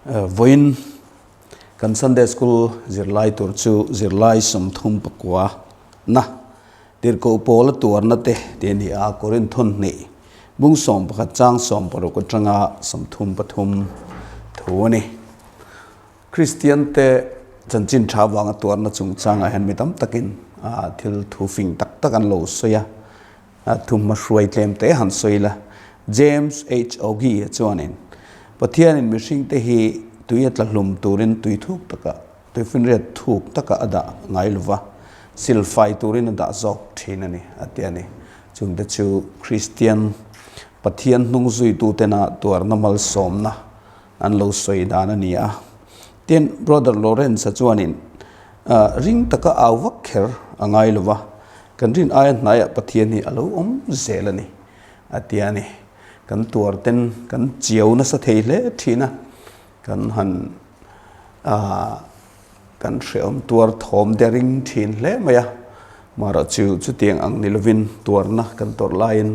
Vawiin kan Sunday School zirlai tur chu zirlai 39 na Tirhkoh Paula tuarna te tih a ni a, Korinthon hnih bung 11 chang 60 atanga 33 thu a ni. Kristian te chanchin tha vanga tuarna chungchangah hian mi tam takin thil thu fing tak tak an lo sawi a, Thumhma hruai tlem te han sawi la. James H. Ogie chuanin, Pathianin mihringte hi tui a tla hlum turin tui thuk taka, tuifinriat thuk taka a dah ngai lova, silfai turin a dah zawk thin a ni, a ti a ni. Chungte chu Kristian Pathian hnung zuitutena tuarna malsawmna an lo sawi dan a ni a. Tin, Brother Lawrence-a chuanin, Ring taka au vak kher a ngai lo va, kan rin aia hnaiah Pathian hi a lo awm zel a ni, a ti a ni. Kan tuar ten kan chiau nasa thei hle thin a, kan han kan hrehawm tuar thawm te ring thin hle mai a. Marawh chu chutiang ang ni lovin tuarna kan tawrh laiin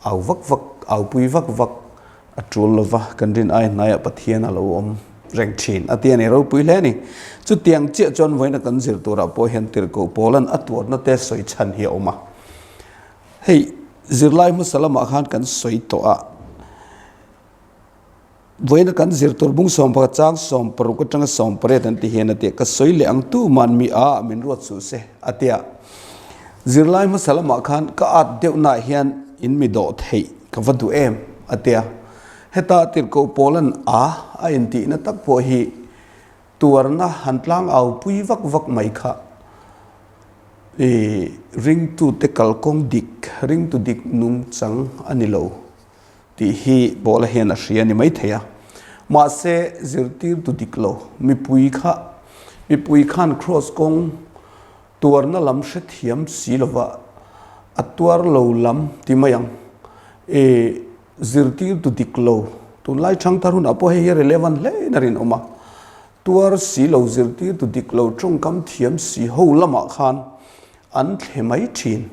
au vak vak, au pui vak vak A tul lova, kan rin ai hnaiah Pathian a lo awm reng thin a ti a ni, ropui hle a ni. Chutiang chiah chuan vawiina kan zir turah pawh hian Tirhkoh Paula'n a tuarna te sawi chhan hi a awm a. Hei, zirlai hmasa lamah khan kan sawi tawh a, vawiina kan zir tur bung 11 chang 60 atanga 18 an ti hian a ti a, ka sawi leh ang tu man mi a min ruat suh se a ti a. Zirlai hmasa lamah khan ka at deuhnaah hian in mi dawh theih Ka va duh em? a ti a. Heta Tirhkoh Paula'n a a intihna tak pawh hi tuarna han tlangau pui vak vak mai kha i ringtute kalkawng dik, ringtu dik nungchang a ni lo tih hi Paula hian a hria a ni maithei a. Mahse, zirtirtu dik lo mipui kha mipui khan kraws kawng Tuarna lam hrethiam si lova a tuar lo lam ti mai ang. I zirtirtu dik lo, tunlai thangthar hunah pawh hei hi relevant hle in a rinawm a. Tuar si lo zirtirtu dik lo tawngkam thiam si ho lamah khan an thle mai thin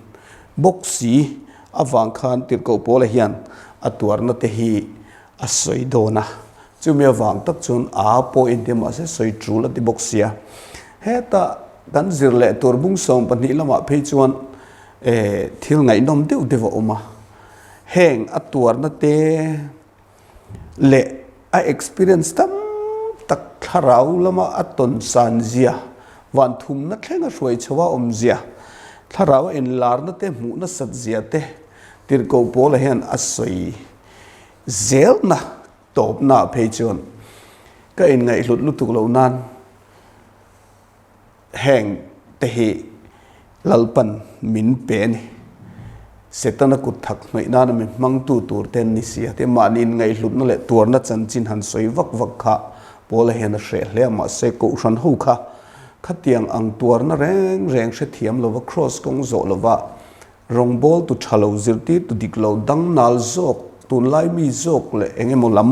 bawk si avang khan Tirhkoh Pawla hian a tuarna te hi a sawi dawn a. Chumi avang tak chuan a pawh inti mahse sawi tul a ti bawk sia. Heta kan zir leh tur bung 12 lamah phei chuan thil ngaihnawm deuh deuh a awm a. Heng a tuarna te leh a experience tam tak thlarau lama a tawn san zia, van thumna thleng a hruai chho a awm zia, thlarau a inlarna te hmuh nasat zia te Tirhkoh Pawla hian a sawi zelna tawpnaah phei chuan ka inngaihhlut lutuk loh nan heng te hi Lalpan min pe a ni. Setana kut thak hnawih nana min hmangtu tur te an ni si a, tin mahni inngaihhlutna leh tuarna chanchin han sawi vak vak kha Paula hian a hreh hle a, mahse Kohhran ho kha khatiang ang tuarna reng reng hrethiam lova kraws kawng zawh lova Rawngbawltu tha lo, zirtirtu dik lo, dangnal zawk, tunlai mi zawk leh eng emaw lam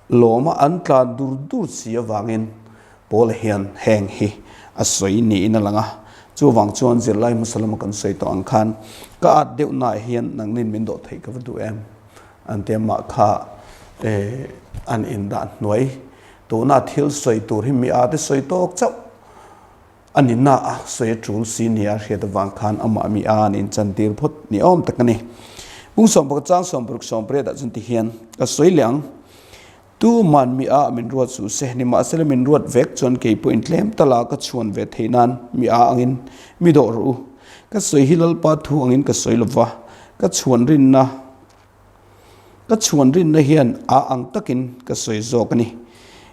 lawma an tlan dur dur si avangin Paula hian heng hi a sawi niin a lang a. Chuvang chuan zirlai hmasa lama kan sawi tawh ang khan ka at deuh naah hian nangnin min dawh theih ka va duh em? An ti a, mah kha an indah hnuai. Tuna thil sawi tur hi mi ate sawi tawk chauh. A ni na a sawi a tul si nia hriat avang khan amah mi a an inchantir phawt ni awm tak a ni. Bung 11 chang 60 18 ah chuan ti hian ka sawi leh ang, Tuman mi a min ruat suh se, nimahsela min ruat vek chuan kei pawhin tlem tala ka chhuan ve theih nan mi a angin mi dawh rawh u. Ka sawi hi Lalpa thu angin ka sawi lova, ka chhuan rinna Ka chhuan rinna hian a ang takin ka sawi zawk a ni.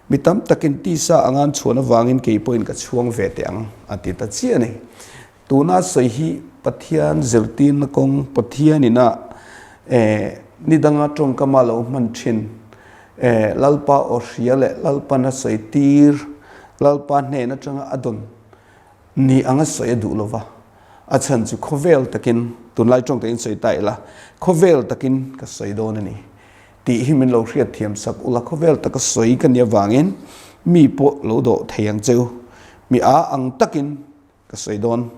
Mi tam takin tisa anga an chhuan avangin kei pawhin ka chhuang ve teh ang, a ti ta chiah a ni. Tuna sawi hi Pathian zirtirna kawng, Pathianina ni danga tawngkama lo hman thin, Lalpa aw hria leh Lalpan a sawi tir, Lalpa hnen atanga a dawn Ni anga sawi a duh lova, a chhan chu khawvel takin, tunlai tawng takin sawi ta ila, khawvel takin ka sawi dawn a ni tih hi min lo hriat thiam sak ula, khawvel taka sawi ka nih avangin mi pawh lo dawh thei ang che u, mi a ang takin ka sawi dawn,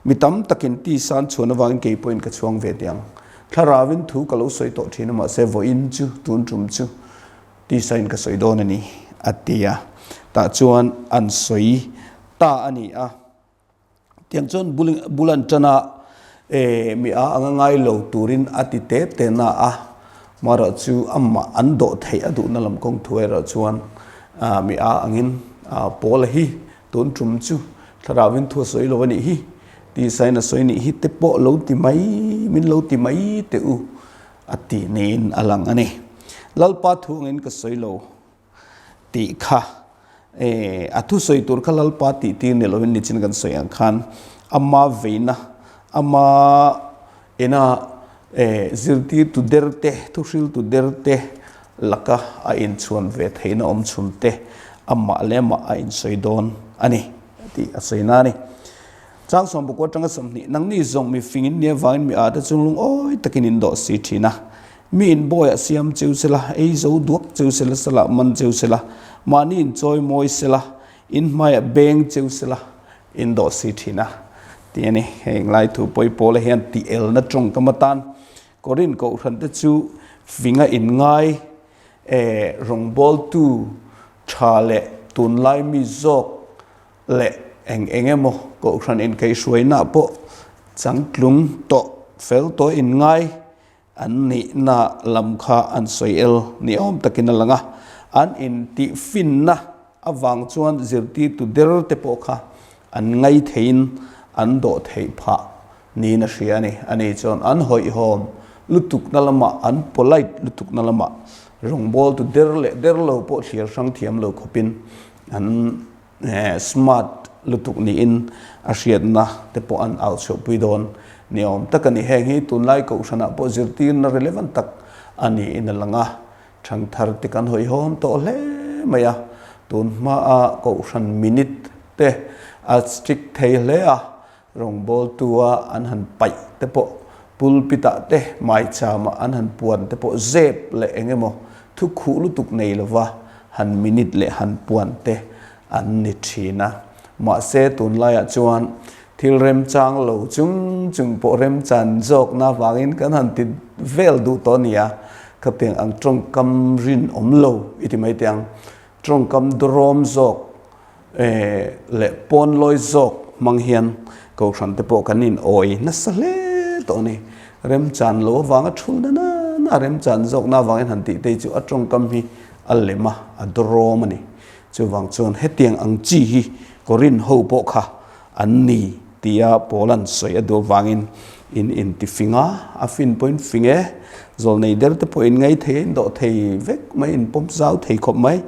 mi tam takin tisan chhuan avangin kei pawhin ka chhuang ve teh ang, thlarauin thu ka lo sawi tawh thin a mahse vawiin chu tun tum chu. Tisain ka sawi dawn a ni, a ti a. Tah chuan an sawi ta a ni a. Tiang chuan bul an tan a, mi a anga ngai lo turin a ti te te na a, marawh chu amah an dawh theih a duhna lam kawng thu erawh chuan mi a angin Paula hi tun tum chu thlarauin thu a sawi lo a nih hi, tisain a sawi nih hi te pawh lo ti mai, min lo ti mai teh u a ti niin a lang a ni. Lalpa thu angin ka sawi lo. Tih kha a thusawi tur kha Lalpa tih tir ni lovin nichin kan sawi ang khan ama veina, ama ina zirtirtu der te, thuhriltu der te laka a inchhuan ve theihna awm chhun te amah leh amah a insawi dawn a ni tih a sawi na a ni. Chang sawmpakua atanga 20, Nangni zawng mi fing in nia vangin mi ate chung lungawi takin in dawh si thin a. Mi in bawiah siam cheu sela, ei zo duak cheu sela, salah man cheu sela, mahni in chawi mawi sela, in hmaiah beng cheu sela, in dawh si thin a, tih a ni. Heng lai thu pawi pawla hian tih elna tawngkam atan Korin kohhran te chu finga in ngai e rawngbawltu tha leh tunlai mi zawk leh eng eng emaw kohhran inkaihhruaina pawh changtlung tawh fel tawh in ngai An nihna lam kha an sawi el ni awm takin a lang a, an intihfinna avang chuan zirtirtu der te pawh kha an ngai theiin an dawh theih phah niin a hria a ni. Ani chuan an hawihhawm lutukna lamah, an polite lutukna lamah rawngbawltu der leh der lo pawh thlir hrang thiam lo khawpin an Smart lutuk niin a hriatna te pawh an au chhuahpui dawn ni awm tak a ni. Heng hi tunlai kohhranah pawh zirtirna relevant tak a niin a lang a, ṭhangthar te kan hawihhawm tawh hle mai a, tun hmaa kohhran minute te a strict thei hle a, Rawngbawltua an han paih te pawh, pulpit-ah te, maichama an han puan te pawh zep leh eng emaw thu khuh lutuk nei lova han minute leh han puan te an ni thin a. Mahse, tunlaiah chuan thil remchang lo chung chung pawh remchan zawkna avangin kan han ti vel duh tawh a ni a, khatiang ang tawngkam rinawm lo i ti mai teh ang, tawngkam dawrawm zawk leh pawn lawi zawk hmang hian kohhran te pawh kan in awi nasa hle tawh a ni. Remchan lo avanga thul na na remchan zawkna avangin han tih te chu a tawngkam hi a lem a, a dawrawm a ni. Chuvang chuan hetiang ang chi hi Korin ho pawh kha an ni tia Paula'n sawi a duh avangin in intifing a, a fin pawhin fing e, zawlnei der te pawh in ngai thei a, in dawh thei vek mai, in pawm zau thei khawp mai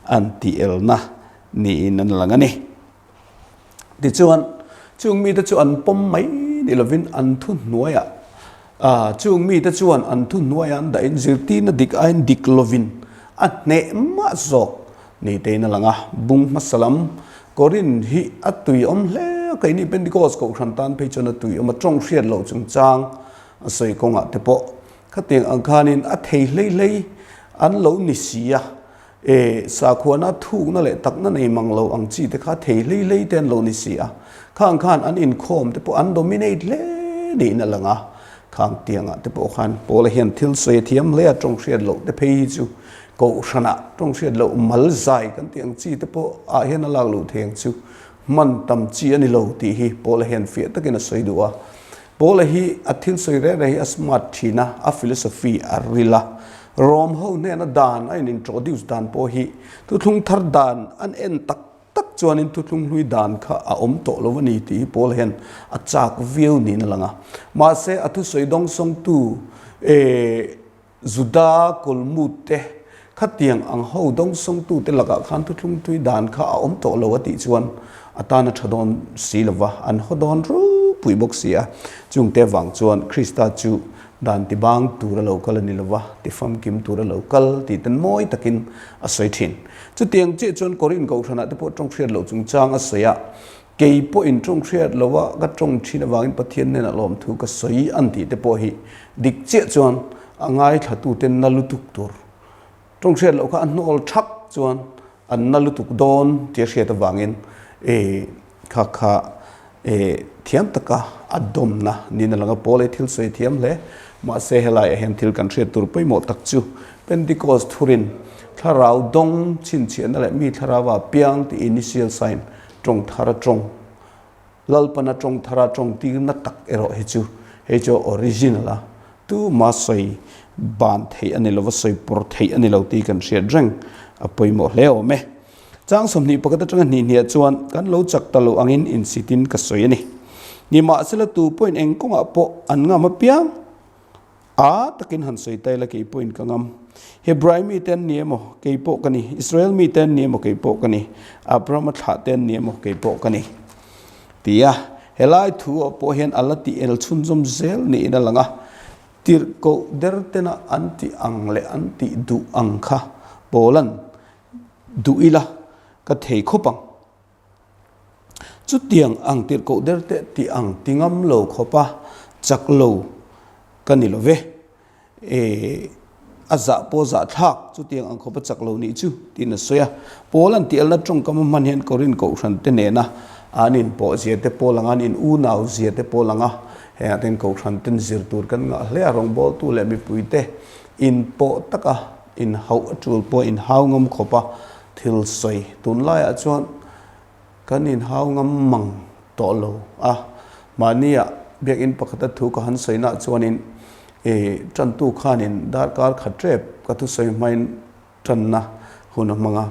an tih elna niin an lang a ni. Tichuan, chung mite chu an pawm mai ni lovin an thuhnuaiah, chung mite chuan an thuhnuaiah an dahin zirtirna dik aiin dik lovin a hneh mah zawk ni tein a lang a. Bung hmasa lam Korin hi a tuiawm hle a, keini Pentecost kohhran tan phei chuan a tuiawm a, tawng hriat loh chungchang a sawi kawngah te pawh khatiang ang khanin a thei hlei hlei an lo ni si a. E, sakhuana thukna leh takna nei mang lo ang chi te kha thei hlei hlei te an lo ni si a, khang khan an inkhawm te pawh an dominate hle niin a lang a, khang tiangah te pawh khan Paula hian thil sawi a thiam hle a, tawng hriat loh te phei hi chu kohhranah tawng hriat loh mal zai kan tih ang chi te pawh ah hian a lak luh thei ang chu hman tam chi a ni lo tih hi Paula hian fiah takin a sawi duh a. Paula hi a thil sawi reng reng hi a smart thin a, a philosophy a ril a. Rome ho hnena dan a in introduce dan pawh hi thuthlung thar dan an en tak tak chuanin thuthlung hlui dan kha a awm tawh lo a ni tih hi Paula hian a chak viau niin a lang a. Mahse a thusawi dawngsawngtu eh Juda kawlmut te khatiang ang ho dawngsawngtute lakah khan thuthlungtui dan kha a awm tawh lo a tih chuan a tan a tha dawn si lo va, an haw dawn ropui bawk si a. Chungte vang chuan Krista chu dan tibang tur a lo kal a ni lo va, tifamkim tur a lo kal tih ten mawi takin a sawi thin. Chutiang chiah chuan Korin kohhranah te pawh tawnghriat loh chungchang a sawi a, Kei pawhin tawng hriat lo a ka tawng thin avangin Pathian hnenah lawmthu ka sawi an tih te pawh hi dik chiah chuan a ngaithlatute na lutuk tur. Tawng hriat loh kha a hnawl thak chuan an na lutuk dawn tih a hriat avangin e kha kha e thiam taka a dawmna niin a lang a, Paul ei thil sawi thiam hle. Mahse helaiah hian thil kan hriat tur pawimawh tak chu. Pentecost thurin thlarau dawng chhinchhiahna leh mi thlarau ah piang tih initial sign tawng thar a tawng Lalpana tawng thar a tawng tirna tak erawh hi chu hei chu original a tuma sawi ban theih a ni lo va sawi pawr theih a ni lo tih kan hriat reng a pawimawh hle awm e. Chang 21 atanga hnih hniah chuan kan lo chak ta lo angin insitin ka sawi a ni. Nimahsela tu pawhin eng kawngah pawh an ngam apiang a takin han sawi ta ila kei pawhin ka ngam. Hebrai mite an ni emaw kei pawh ka ni, Israel mite an ni emaw kei pawh ka ni, Abrahama thlah te an ni emaw kei pawh ka ni. Ti a, helai thu ah pawh hian a la tih el chhunzawm zel niin a lang a. Tirhkoh der tena an tih ang leh an tih duh ang kha Paula'n Duh ila ka thei khawp ang. Chutiang ang tirhkoh der teh tih ang ti ngam lo khawpa chak lo ka ni lo ve. E, a zah pawh zah thlak chutiang ang khawpa chak lo nih chu tiin a sawi a. Paul an tialna tawngkam a hman hian Korin kohhran te nena an inpawh zia te pawh lang a, an in unau zia te pawh lang a. Hengah te hian kohhran ten zir tur kan ngah hle a, rawngbawltu leh mipuite inpawh taka Inhauh a tul pawh inhau ngam khawp a thil sawi. Tunlaiah chuan kan inhau ngam mang tawh lo a, mahnia biakinn pakhata thu ka han sawi nah chuanin i tantu khanin darkar khat tep ka thusawi hmain tanna hun a hmang a,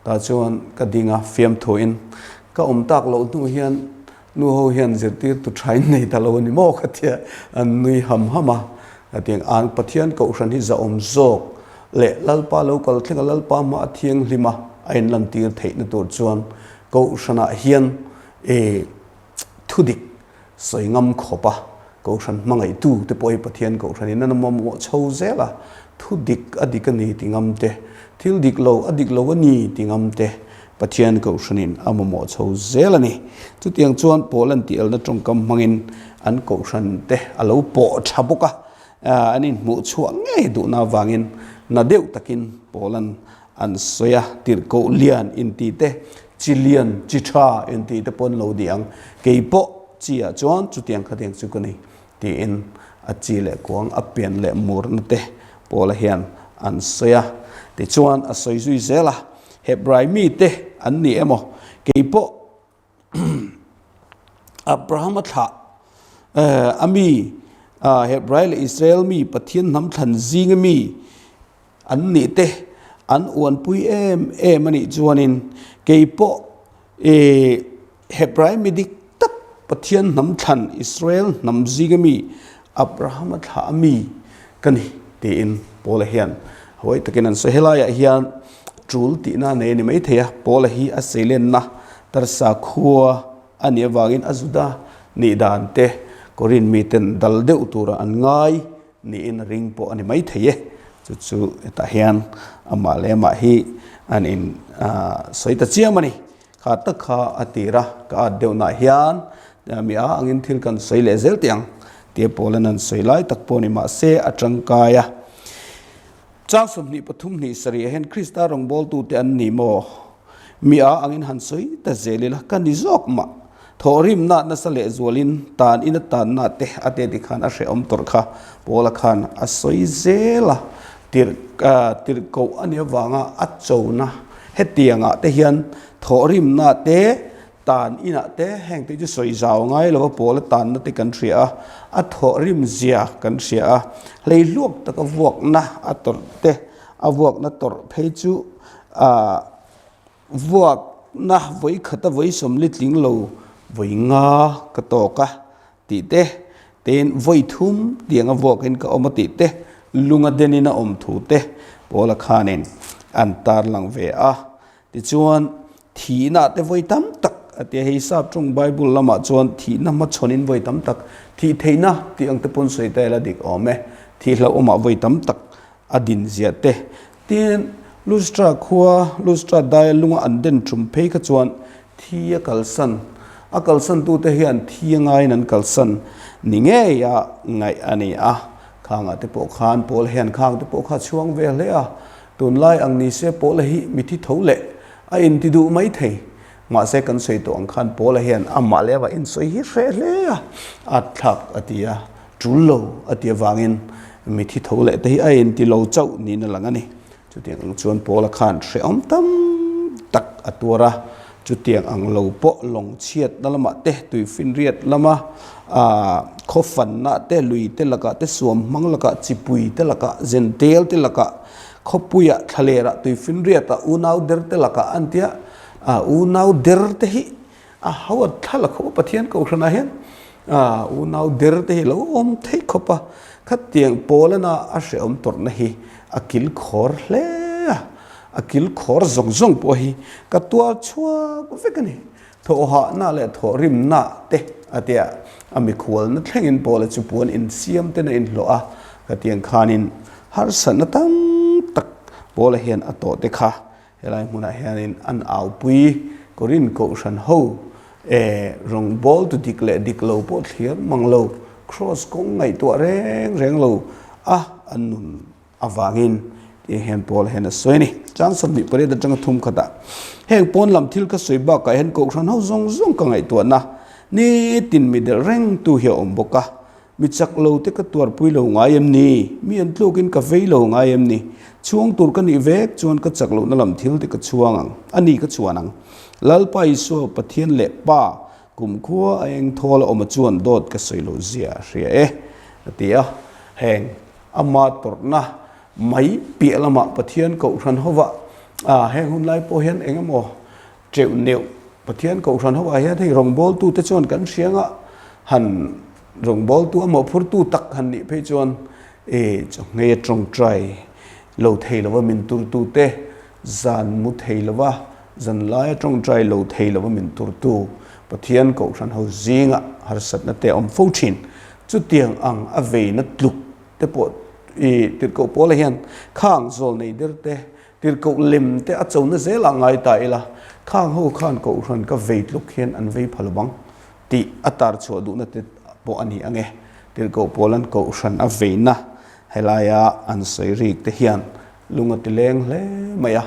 tah chuan ka ding a, fiamthuin ka awm tak loh hnu hian Nu ho hian zirtirtu tha in nei ta lo a ni maw ka tia an nui ham ham a, hetiang an Pathian kohhran hi zahawm zawk leh Lalpa lo kal thleng a Lalpa hma a thianghlim a a inlantir theihna tur chuan kohhranah hian e thudik sawi ngam khawp a kohhran hmangaihtu te pawh hi Pathian kohhran in an mamawh chho zel a, thudik a dik a ni ti ngam te, thil dik lo a dik lo a ni ti ngam te Pathian kohhranin a mamawh chho zel a ni. Chutiang chuan Paul an tialna tawngkam hmangin an kohhran te a lo pawh tha bawk a, an inhmuh chhuah ngei duhna avangin na deuh takin Paul an an sawi a, tirhkoh lian inti te, chi lian, chi tha inti te pawh an lo ni ang, kei pawh chi ah chuan chutiang khatiang chu ka ni tiin a chi leh kuang a pian leh murna te Paula hian an sawi a. Tichuan a sawi zui zel a, Hebrai mite an ni emaw, kei pawh Abrahama thlah a mi, Hebrai leh Israel mi Pathian hnam thlan zinga mi an nih te an uanpui em em a nih chuanin kei pawh Hebrai mi dik tak Pathian hnam thlan Israel hnam zinga mi Abrahama thlah a mi ka ni tiin Paula hian hawi takin an sawi. Helaiah hian tul tihna a nei a ni maithei a, Paula hi a seilenna Tarsa khua a nih avangin a Juda nih dan te Korin miten dal deuh tura an ngai niin a ring pawh a ni maithei e. Chu chu hetah hian amah leh amah hi an in sawi ta chiam a ni. Kha tak kha a tir a, ka at deuh nah hian mi a angin thil kan sawi leh zel teh ang tia Paula'n an sawi lai tak pawh a ni. Mahse, a tangkai a. Chang 23 hnih sarih ah hian Krista rawngbawltute an ni maw? Mi a angin han sawi ta zel ila, ka ni zawk mah. Thawhrimna nasa lehzualin tan in a tanna te a te ti khan a hrehawm tawrh kha Paula khan a sawi zel a. Tirh tirhkoh a nih avanga a chona hetiangah te hian thawhrimna te tan inah te heng te chu sawi zau ngai lova Paula tanna te kan hria a, a thawhrim zia kan hria a. Hleihluak taka vuakna a tawrh te a vuakna tawrh phei chu ah Vuakna vawi khata vawi sawmli tling lo vawi nga ka tawk a tih te, tin vawi thum tianga vuakin ka awm a tih te, lunga denin a awm thu te Paula khanin an tarlang ve a. Tichuan, thihna te vawi tam tak a ti a, hei Sap tawng Bible lamah chuan thihna hmachhawnin vawi tam tak, thih theihna tih ang te pawn sawi ta ila dik awm e, thih hlauhawmah vawi tam tak a din ziah te. Tin, Lustra khua, Lustra daia lunga an den tum phei kha chuan thi a kalsan. A kalsantute hian thi a ngaiin an kalsan ni ngei a ngaih a ni a. Khangah te pawh khan Paula hian khang te pawh kha a chhuang ve hle a. Tunlai ang ni se Paula hi mithi tho leh a inti duh mai thei. Mahse kan sawi tawh ang khan Paula hian amah leh amah insawi hi hreh hle a, a thlak a ti a, tul lo a ti avangin. Mithi tho leh te hi a inti lo chauh niin a lang a ni. Chutiang ang chuan Paula khan hrehawm tam tak a tuar a, chutiang ang lo pawh lawng chhiatna lamah te, tuifinriat lama khaw fanna te, lui te lakah te, suam hmang lakah, chipui te lakah, zentel te lakah, khawpuiah, thlalerah, tuifinriatah, unau der te lakah an tia, unau der te hi A ho a thla la khawp a Pathian kohhranah hian a unau der te hi lo awm theih khawp a, khatiang Paulana a hrehawm tawrhna hi a kil khawr hle a, a kil khawr zawng zawng pawh hi ka tuar chhuak vek a ni. Thawhhahna leh thawhrimna te a tia a mikhualna thlengin Paula chu puan insiam ten a inhlawh a, khatiang khanin harsatna tam tak Paula hian a tawh te kha Helai hmunah hianin an aupui Korin Kohhran ho e rawngbawltu dik leh dik lo pawh thlir mang lo, Kraws kawng ngaihtuah reng reng lo a an nun avangin tih hian Paul hian a sawi a ni. Chang 28 atanga thum khatah heng pawn lam thil ka sawi bakah hian Kohhran ho zawng zawng ka ngaihtuahna nitin mi delh rengtu hi a awm bawk a, Mi chak lo te ka tuarpui lo ngai em ni? Mi an tlukin ka vei lo ngai em ni? Chhuang tur ka nih vek chuan ka chak lohna lam thil te ka chhuang ang, a ni ka chhuan ang. Lalpa Isua, Pathian leh Pa, kumkhua a eng thawl a awm a chuan dawt ka sawi loh zia a hria e, a ti a. Heng ama tawrhna mai piah lamah Pathian Kohhran hovah heng hun lai pawh hian eng emaw Teuh neuh Pathian Kohhran ho ah hian hei rawngbawltu te chuan kan hria nga han rawngbawltu a mawhphurtu tak han nih phei chuan e chawhngei a tawngtai lo thei lova min turtu te, zan mu thei lova zan laia tawngtai lo thei lova min turtu Pathian Kohhran ho zinga harsatna te a awm fo thin. Chutiang ang a veina tluk te pawh i tirhkoh pawlah hian khang zawl nei der te Tirhkoh lem te a chona zel ah ngai ta ila, khang ho khan Kohhran ka vei tluk hian an vei phal bang tih a tar chhuah duhna te pawh a ni ang e. Tirhkoh Paula'n Kohhran a veina helaia an sawi rik te hian lung a ti leng hle mai a,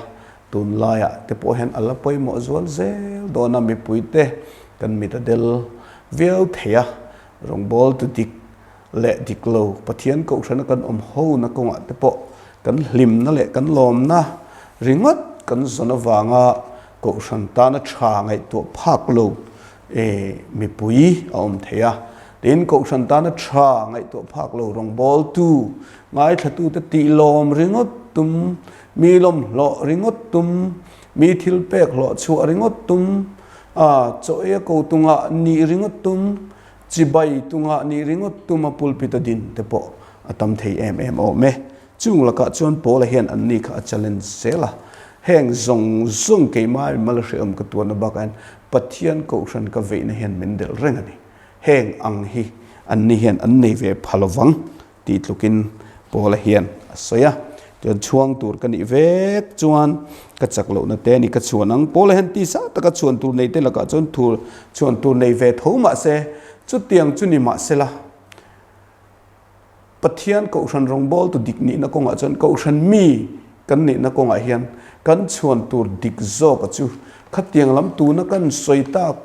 tunlaiah te pawh hian a la pawimawh zual zel dawn a, mipui te kan mit a del viau thei a, rawngbawl tu dik leh dik lo Pathian Kohhrana kan awm hona kawngah te pawh kan hlimna leh kan lawmna ringawt kan zawn avanga Kohhran tana tha ngaihtuah phak lo mipui a awm thei a. Tin, Kohhran tana tha ngaihtuah phak lo rawngbawltu, ngaithlatute tihlawm ringawt tum, mi lawmhlawh ringawt tum, mi thilpek hlawh chhuah ringawt tum, chaw ei a ko tungah nih ringawt tum, Chibai tungah nih ringawt tuma pulpit a din te pawh a tam thei em em awm e. Chung lakah chuan Paula hian anni kha a challenge zel a. Heng zawng zawng keimah in mal hrehawm ka tuarna bakah hian Pathian Kohhran ka veihna hian min delh reng a ni. Heng ang hi anni hian an nei ve pha lovang. Tih tlukin Paula hian a sawi a, Chuan chhuang tur ka nih vek chuan ka chak lohna te a ni ka chhuan ang. Paula hian tisa taka chhuan tur nei te lakah chuan thur chhuan tur nei ve tho mah se, chutiang chu ni mah sela, Pathian Kohhran rawngbawltu dik nihna kawngah chuan Kohhran mi kan nihna kawngah hian kan chhuan tur dik zawka chu khatiang lam tuna kan sawi tak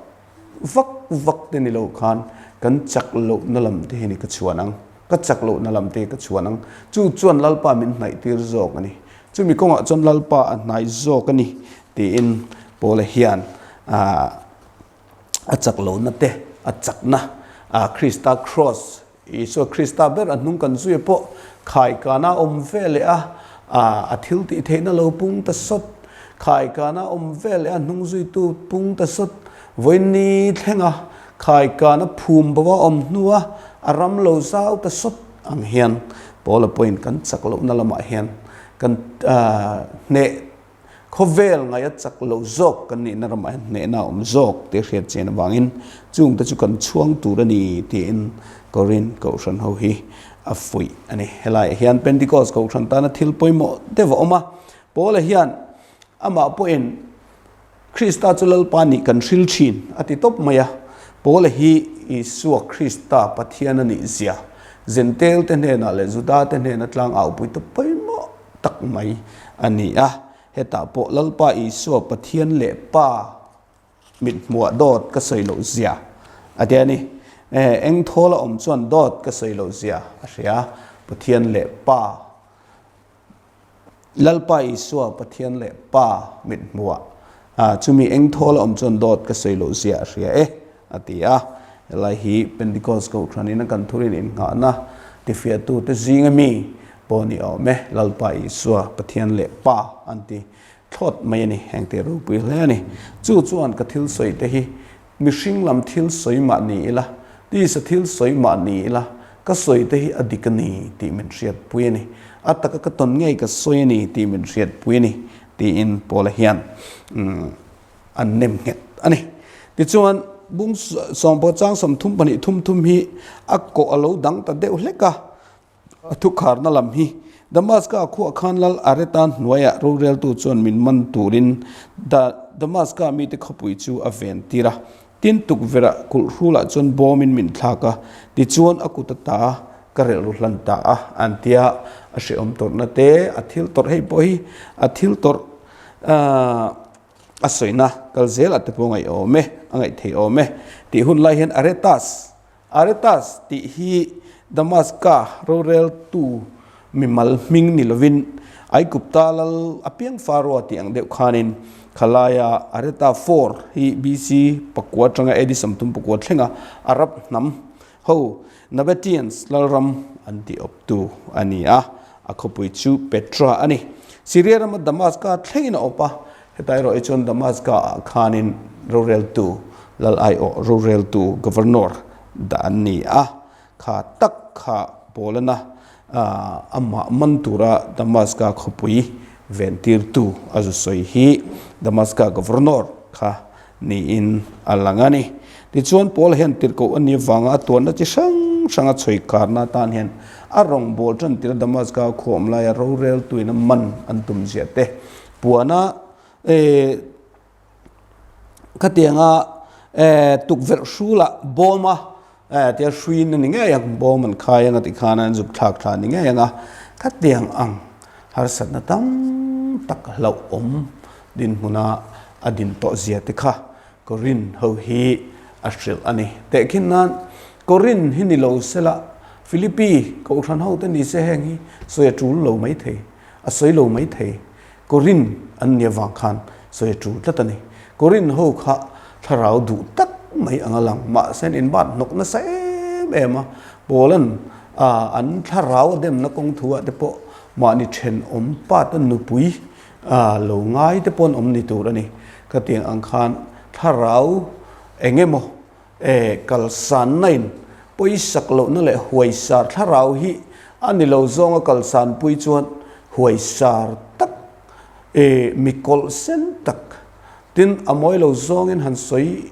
Vak vak te ni lo khan kan chak lohna lam te hi ni ka chhuan ang, ka chak lohna lam te hi ka chhuan ang. Chu chuan Lalpa min hnaih tir zawk a ni. Chumi kawngah chuan Lalpa a hnai zawk a ni tiin Paula hian a chak lohna te a chakna Krista Kraws Isua Krista ber a hnung kan zui pawh khaikana awm ve leh a, a thil tih theihna lo pung ta sawt, khaikana awm ve leh a hnung zuitu pung ta sawt, vawiin thlenga khaikana phum bo a awm hnua a ram lo zau ta sawt ang hian Paula pawhin kan chak lohna lamah hian kan hneh Khawvel ngaih a chak lo zawk kan nihna ramah hian hnehna a awm zawk tih a hriat chian avangin chungte chu kan chhuang tur a ni tiin Korin Kohhran ho hi a fuih a ni. Helaiah hian Pentecost Kohhran tana thil pawimawh deuh a awm a, Paula hian amah pawhin Krista chu Lalpa nih kan hril thin a ti tawp mai a, Paula hi Isua Krista Pathian a nih zia Zentel te hnenah leh Juda te hnena tlang aupui ta pawimawh tak mai a ni a. Hetah pawh Lalpa Isua Pathian leh Pa mithmuah dawt ka sawi loh zia a ti a ni. Eng thawl a awm chuan dawt ka sawi loh zia a hria. Pathian leh Pa, Lalpa Isua Pathian leh Pa mit hmuah chumi eng thawl a awm chuan dawt ka sawi loh zia a hria e, a ti a. Helai hi Pentecost Kohhranin a kan thurin innghahna tifiahtute zinga mi pawh ni awm e, Lalpa Isua Pathian leh Pa an ti thlawt mai a ni. Heng te ropui hle a ni. Chu chuan ka thil sawi te hi Mihring lam thil sawi mah ni ila, tisa thil sawi mah ni ila, ka sawi te hi a dik a ni tih min hriatpui a ni. A taka ka tawn ngei ka sawi a ni tih min hriatpui a ni, tiin Paula hian an nem nghet a ni. Tichuan, bung sawmpawh chang 32 thum thum hi a kawh a lo dang ta deuh hlek a. A thukharna lam hi Damaska khuah khan Lal Areta hnuaiah roreltu chuan min man turin Damaska mite khawpui chu a ven tir a. Tin, tukverhah kulhrulah chuan bawmin min thlak a, tichuan a kut ata ka relh ru hlan ta a, an ti a. A hrehawm tawrhna te, a thil tawrh hei pawh hi a thil tawrh a sawina kal zelah te pawh a ngaihawm e, a ngaihtheiawm e tih hun lai hian Aretas Aretas tih hi Damaska roreltu mimal hming ni lovin Aigupta lal apiang Faroa tih ang deuh khanin khalaia Areta IV hi BC pakua atanga AD 34 thlenga Arab hnam ho Nabataeans lalram an tih awptu a ni a, a khawpui chu Petra a ni. Syria rama Damaska thlengin a awp a, Heta erawh hi chuan Damaska ah khanin roreltu lal aiawh roreltu governor dah an ni a, kha tak kha Paulana amah man tura Damaska khawpui ventirtu a zu sawi hi Damaska governor kha niin a lang a ni. Tichuan Paula hian tirhkoh a nih avanga a tuanna chi hrang hranga chhawi karna atan hian a rawngbâwl tan tir Damaska khua awm laia roreltuin a man an tum ziah te Puana khatianga tukverh hrulah bawma tia hruin a ni ngei ang, bawm an khai anga tikhan an zuk thlak thla a ni ngei ang a, khatiang ang harsatna tam tak hlauhawm dinhmuna a din tawh zia te kha Korin ho hi a hrilh a ni. Tehkhin nan Korin hi ni lo sela Philippi kohhran ho te ni se heng hi sawi a tul lo maithei. A sawi lo mai thei. Korin an nia vang khan sawi a tul tlat a ni. Korin ho kha thlarau duh tak mai ang a lang. Mahse an inbat hnawk nasa em em a. Paula'n an thlarau a demna kawng thu ah te pawh mahni thenawm pa te nupui lo ngai te pawh an awm ni tur a ni. Khatiang ang khan thlarau eng emaw E, kalsannain pawisak lohna leh huaisar thlarau hi a ni lo zawnga kalsanpui chuan huaisar tak, e, mi kawlh sen tak, tin a mawi lo zawngin han sawi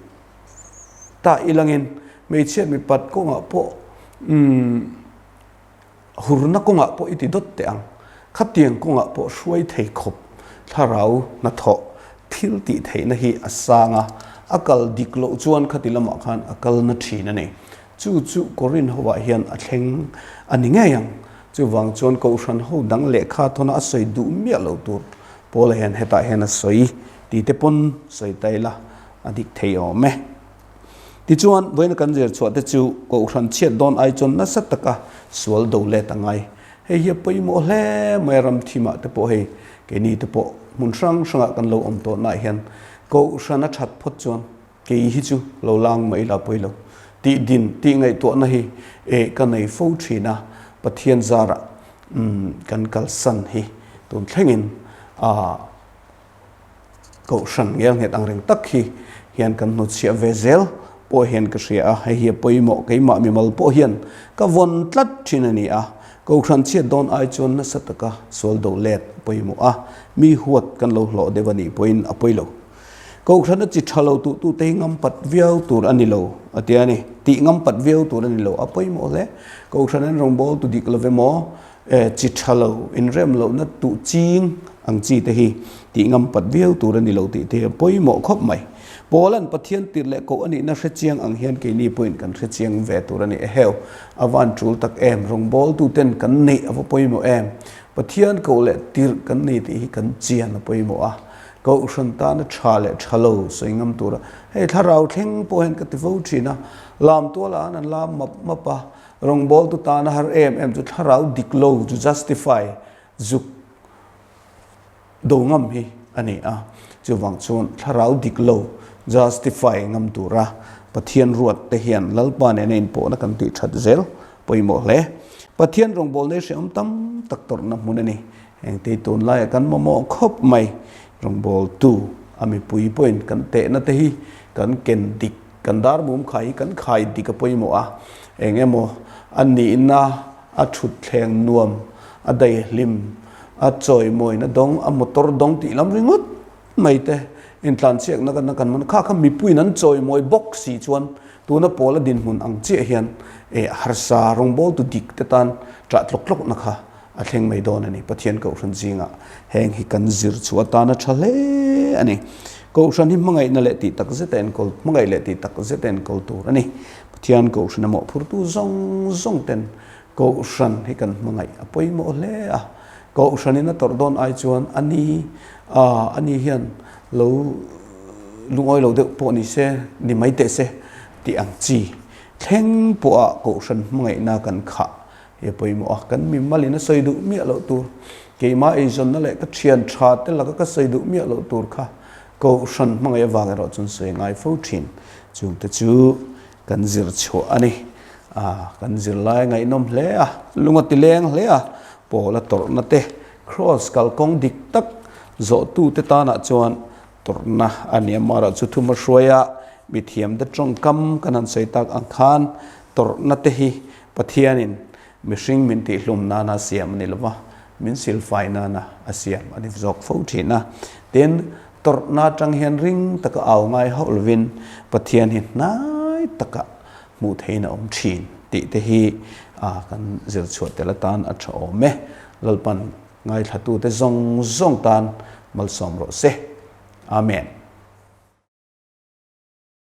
ta ilangin hmeichhiat mipat kawngah pawh, umm, Hurna kawngah pawh i ti dawt teh ang. Khatiang kawngah pawh hruai thei khawp thlarau hnathawh thil tih theihna hi a sang a, a kal dik loh chuan khati lamah khan a kal na thin a ni. Chu chu Korin hoah hian a thleng a ni ngei ang. Chuvang chuan Kohhran ho dang lehkha thawna a sawi duh miah lo tur Paula hian hetah hian a sawi ti te pawn sawi ta ila a dik thei awm e. Tichuan, vawiina kan zir chhuah te chu Kohhran chhiat dawn ai chuan nasa taka sual do let a ngai. Hei hi a pawimawh hle mai a, ram thimah te pawh hei keini te pawh hmun hrang hrangah kan lo awm tawhnaah hian Kohhran a that phawt chuan kei hi chu lo lang mai la pawi lo tih din tih ngaihtuahna hi eh ka nei fo thin a, Pathian zarah kan kalsan hi tun thlengin ah Kohhran ngelnghet ang reng tak hi hian kan hnutchhiah ve zel pawh hian ka hria a, hei hi a pawimawh keimah mimal pawh hian ka vawn tlat thin a ni a, Kohhran chhiat dawn ai chuan nasa taka sual do let a pawimawh a, mi huat kan lo hlawh deuh a nih pawhin a pawi lo. Kohhrana chi tha lo tuh tute hi ngampat viau tur a ni lo a ti a ni, tih ngampat viau tur a ni lo, a pawimawh hle. Kohhran an rawngbâwl tu dik lo ve maw? E, chi tha lo, inrem lohna tuh ching ang chi te hi tih ngam pat viau tur a ni lo tih te hi a pawimawh khawp mai. Paula'n Pathian tirh leh koh a nihna hre chiang ang hian keini pawhin kan hre chiang ve tur a ni. Eheu, a van tul tak em? Rawngbawltuten kan neih a va pawimawh em? Pathian koh leh tirh kan nei tih hi kan chian a pawimawh a. Kohhran tana tha leh tha lo sawi ngam tura hei thlarau thleng pawh hian ka ti fo thin a, lam tualah an an lam map map a. Rawngbawltu tana har em em chu thlarau dik lo chu justify zuk do ngam hi a ni a. Chuvang chuan thlarau dik lo justify ngam tura Pathian ruat te hian Lalpa nena inpawhna kan tih that zel pawimawh hle. Pathian rawngbawlna hi hrehawm tam tak tawrhna hmun a ni. Engtei tunlaia kan mamawh khawp mai rawngbawltu a mipui pawhin kan tehna te hi kan ken dik, kan dar mum khai hi kan khai dik a pawimawh a. Eng emaw a nihna, a thutthleng nuam, a daihlim, a chawimawina dawng, a motor dawng tih lam ringawt mai te intlanchhiakna kan kan man kha kha mipuiin an chawimawi bawk si chuan tuna pawla dinhmun ang chiah hian eh harsa rawngbawltu dik te tan ṭah tlawk tlawkna kha a thleng mai dawn a ni. Pathian Kohhran zingah heng hi kan zir chhuah atana ṭha hle a ni. Kohhran hi hmangaihna leh tih tak zeta enkawl hmangaih leh tih tak zeta enkawl tur a ni. Pathian Kohhran a mawhphurtu zawng zawng ten Kohhran hi kan hmangaih a pawimawh hle a. Kohhranin a tawrh dawn ai chuan a ni a, a ni hian lo lungawi lo deuh pawh ni se, ni mai teh se tih ang chi thleng pawha Kohhran hmangaihna kan khah hi a pawimawh a. Kan mimalin a sawi duh miah loh tur, keimah eizawnna leh ka thian tha te laka ka sawi duh miah loh tur kha Kohhran hmangaih avang erawh chuan sawi ngai fo thin. Chungte chu Kan zir chhuah a ni. A, kan zirlai ngaihnawm hle a, lung a ti leng hle a, Paul a tawrhna te, Kraws kalkawng dik tak zawhtute tanah chuan tawrhna a ni. Amaherawh chu thuma hruaia mithiamte tawngkam kan han sawi tak ang khan tawrhna te hi Pathianin mihring min tihhlum nana a siam a ni lova, min silfai nana a siam a ni zawk fo thin a. Tin, Tawrhna atang hian ring taka au ngai hauh lovin Pathian hi hnai taka hmuh theihin a awm thin tih te hi kan zir chhuah tel atan a tha awm e. Lalpan ngaithlatute zawng zawng tan malsawm rawh se. Amen.